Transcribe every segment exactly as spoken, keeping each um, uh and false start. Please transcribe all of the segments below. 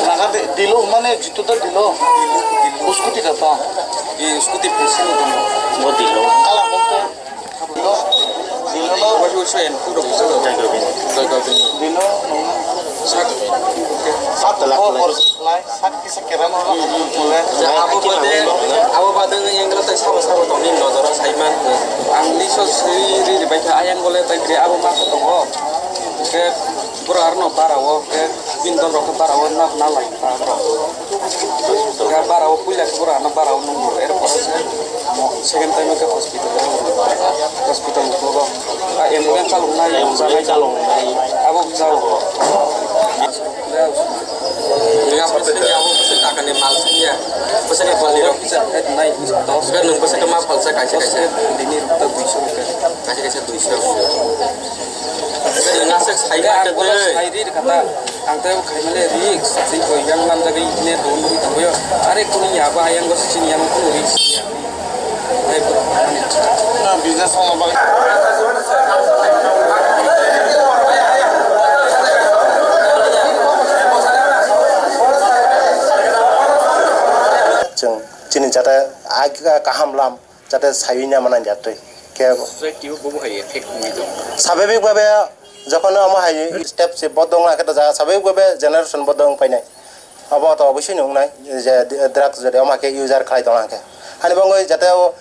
Naga de, dilo, mane juto da dilo. Scooty kata. Di scooty pisi no tong. Bo dilo. Kala gonte. Dilo, dilo no. Wajib usu en puro bisa lo. Jago bin. Jago bin. Dilo, no. Sak. Sak telah. Oh, lai, sak kisa kira no. Ya, abo bade, abo bade yang kena tai sabo sabo tong ni nojoro saiman. Ang liso sri ri ri baikha ayang gole tai kiri abo ma ko tongo. Ke bura arno bara o ke bin dol rok bara o na na lai ta bro. Ke bara o puila ke bura arno bara o nung er pore se. Mo second time ke hospital, hospital ko. A ambulance chalung nai, ambulance chalung nai. Abo jao. Nang abo sini, abo sini takani mal sini ya. Sini bali rok. Nai, dos. Nang sini ma palsa kaisa kaisa. Dini rok ta duiso rok. Kaisa kaisa duiso. Nang asa sai ma ta dei. Sai ri kata. Ang tei khai male ri, sai ko yang man jagwi ne don ri tangyo. Are kuni ya ba yang go sini yang kuni ri. Chwng chini jata kaham lam jate saiwi nai manai jatwi khe. Swbabik babe jokhon omo hai step se bodong khe to swbabik babe generation bodong painai. Obo to obosino wngnai je drugs jodi omo hai khe user khlai tong khe. Hani bangwi jate o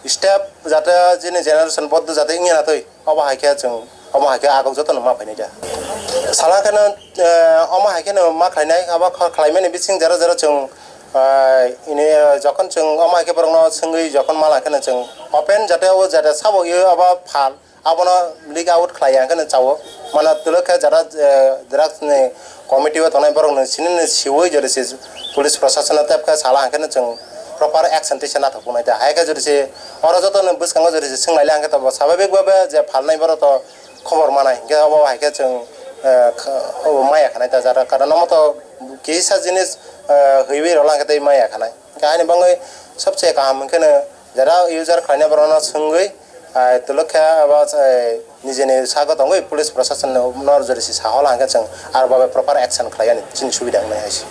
step jate jini generation boddo jate wngya na twi obo hai khe chwng omo hai khe agok jotono ma phainai da. Sala kheno omo hai kheno ma khlainai abo khlaimani bising jero jero chwng ini jokhon chwng omo hai khe borokno swngwi jokhon ma lai kheno chwng open jate o jate sabo abo phal. Abono leak out khlai ya hwnkhe chao. Mano twlwk khe jara, eh, drugs ni committee o tongnai borok no sini ni siwi jodi se police proshashan no tep khe sala hwnkhe no chwng proper action tisa nathok wngnai ta. Hai khe jodi se oro joto no bwskango jodi se swng lai le hwnkhe to swbabik babe je phalnai borok to khobor manai hwnkhe obo hai khe chwng, eh, kha-, obo maya khanai ta jara. Karon omo to kisa jinis, eh, hwiwi rwla hwnkhe tei maya khanai. Hwnkhe ani bangwi sobse kaham hwnkhe no jara user khlainai borok no swngwi, ah, twlwk khe abo, eh, nijeni sago tongwi police proshashan no jodi se sahola hwnkhe chwng aro babe proper action khlai yani chini subida wngnai hai se.